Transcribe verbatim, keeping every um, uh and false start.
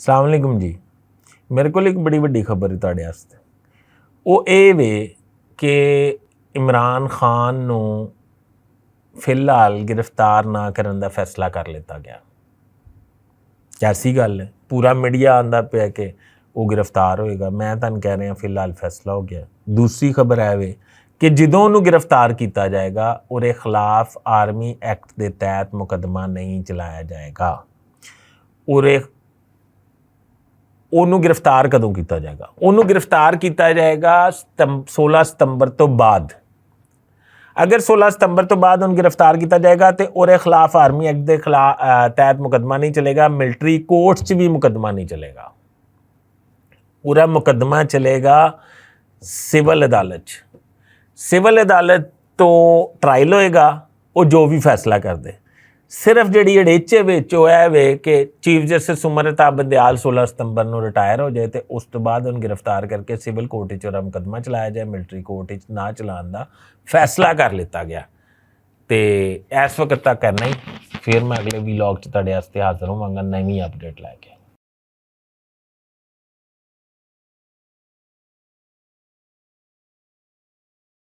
السلام علیکم جی۔ میرے کول ایک بڑی وڈی خبر ہے تہاڈے واسطے۔ او اے وے کہ عمران خان نوں فی الحال گرفتار نہ کرن دا فیصلہ کر لیتا گیا۔ کیسی گل ہے؟ پورا میڈیا آندا پیا کہ وہ گرفتار ہوئے گا۔ میں تہانوں کہہ رہا فی الحال فیصلہ ہو گیا۔ دوسری خبر ہے وے کہ جدوں انہوں گرفتار کیتا جائے گا، اور خلاف آرمی ایکٹ دے تحت مقدمہ نہیں چلایا جائے گا۔ اور انہوں گرفتار کدوں کیتا جائے گا؟ انہوں گرفتار کیتا جائے گا ستم- سولہ ستمبر تو بعد۔ اگر سولہ ستمبر تو بعد انہوں گرفتار کیتا جائے گا تے اور خلاف آرمی ایکٹ دے خلا- آ، تحت مقدمہ نہیں چلے گا، ملٹری کورٹ چ بھی مقدمہ نہیں چلے گا۔ پورا مقدمہ چلے گا سول عدالت چ۔ سول عدالت تو ٹرائل ہوئے گا، وہ جو بھی فیصلہ کر دے۔ صرف جڑی اڑیچے وچ وہ اے وے کہ چیف جسٹس عمر عطا بندیال سولہ ستمبر نوں ریٹائر ہو جائے تے اس تو بعد انہوں گرفتار کر کے سول کورٹ وچ اور مقدمہ چلایا جائے، ملٹری کورٹ وچ نہ چلان دا فیصلہ کر لیتا گیا۔ تے اس وقت تک کرنا ہی۔ پھر میں اگلے ولاگ چ تہاڈے واسطے حاضر ہوواں گا نویں اپڈیٹ لے کے۔